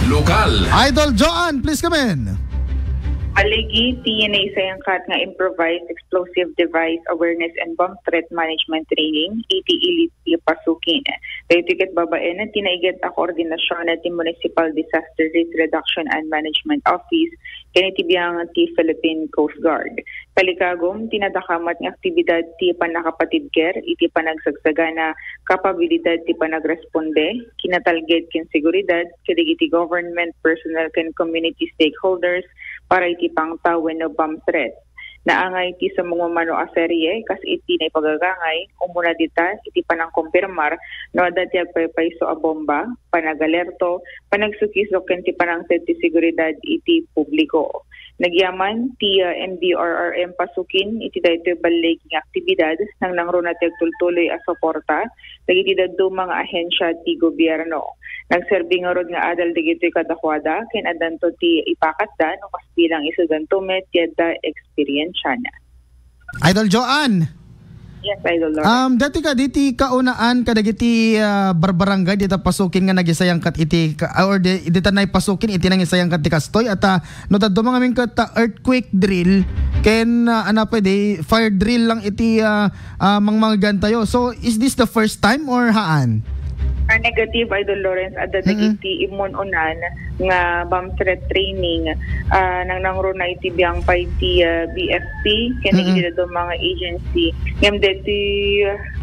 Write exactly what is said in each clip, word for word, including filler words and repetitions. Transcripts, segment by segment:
Lokal. Idol Joan, please come in. Aligi ti naisayangkat nga improvised explosive device awareness and bomb threat management training iti ili ti Pasukin. Daytoy ket babaen ti naiget a koordinasyon ti Municipal Disaster Risk Reduction and Management Office ken iti biang ti Philippine Coast Guard. Kalikagum ti nadakamat nga aktibidad ti pannakapatibker iti panagsagsagana kapabilidad ti panagresponde, kinatalged ken seguridad kadagiti government personnel ken community stakeholders para iti pangta wenno bomb threat. Naangay ti sumagmamano a serye kas iti naipagagangay, umuna dita iti panangkumpirmar no adda ti agpaypayso a bomba, panagalerto, panagsukisok ken ti panangted ti seguridad iti publiko. Nagyaman ti, ah, M D R R M Pasukin iti daytoy ballig nga aktibidad, nangnangruna ti agtultuloy a suporta dagiti dadduma nga ahensya ti gobierno. Nagserbi ngarud nga adal dagitoy kadakuada ken addanto ti ipakatda no kas bilang isudanto met ti adda eksperiensiana. Idol Joan. Yes, Idol Lawrence. Um, dati ka, diti kaunaan kadagiti, ah, barbarangay dita Pasukin nga nagisayangkat iti ka, or di, dita nay Pasukin iti nangisayangkat ti kastoy at, ah, no dadduma ngamin ket, ah, earthquake drill ken, ah, ano pa di fire drill lang iti, ah, ah, mangmanggantayo. So, is this the first time or haan? Ah, negative, Idol Lawrence, adda Mm-mm. dagiti immun-unan nga bomb threat training, ah, nangnangruna iti biang pay ti, ah, B F P ken Mm-mm. iti dadduma nga agency. Ngem deti,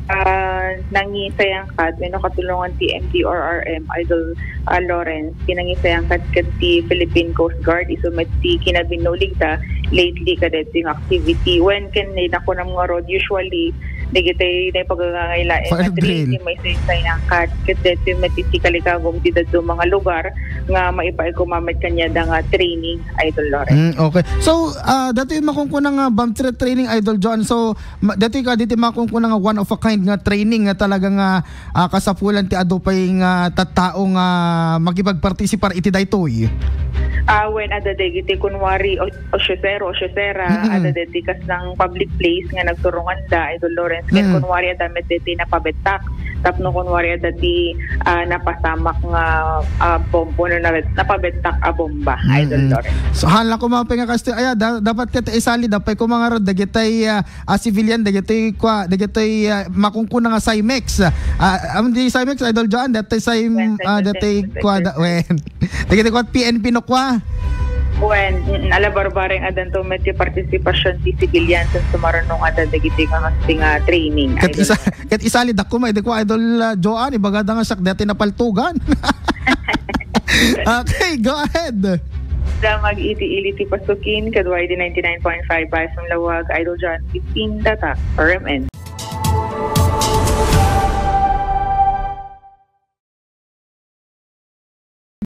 ah, nangisayangkat wenno katulongan ti M D R R M, Idol, ah, Lawrence, ti nangisayangkat ket ti Philippine Coast Guard, isu met ti kinabinnuligda lately kadeti nga activity. Wen ken nakunam ngarud, usually, dagiti naipagagangay laeng Fire nga drill drill. Ti maisayangkat ket deti met iti kalikagum ti dadduma nga lugar nga maipaay koma met kaniada nga training, Idol Lawrence. Mm, okay. So, ah, dati makunkuna nga bomb threat training, Idol John. So, ma-, dati ka diti makunkuna nga one of a kind nga training nga talaga nga, ah, kasapulan ti adu pay nga tattao nga makipagpartisipar iti daytoy. Ah, wen adda dagiti kunwari o, osyosero, osyosera, Mm-mm. Adda dagiti kasnang public place nga nagturonganda, Idol Lawrence, ken Mm. kunwari adda met dagiti napabettak, tapno kunwari adda ti, ah, napasamak nga, ah, bombo, no, na-, napabettak a bomba, Idol Mm-mm. Lawrence. So, hala, kumapay nga kastoy, aya, da-, dapat ket isali, dapat kumangarod, dagitay, ah, ah, civilian, dagitoy kua-, dagitoy, ah, makunkuna nga Cymex. Ah, am di Cymex, Idol Joan, datoy Cy-, Wen, ah, wen, datoy wen, kua-, wen, da-, wen. Dagitoy kua P N P no kua? Wen, mm, ala barbareng addanto met ti partisipasyon ti civilian ken sumaruno nga adda dagitoy nga kasdi nga training, Ket Idol isa-, Joan. Ket isali dakuma, idi kua, Idol, ah, Joan, ibagada nga siak dati napaltugan. Okay, go ahead. Damag iti ili ti Pasukin, kadua iti ninety-nine point five Bayan Lawag, Idol John fifteen, Tatak, R M N.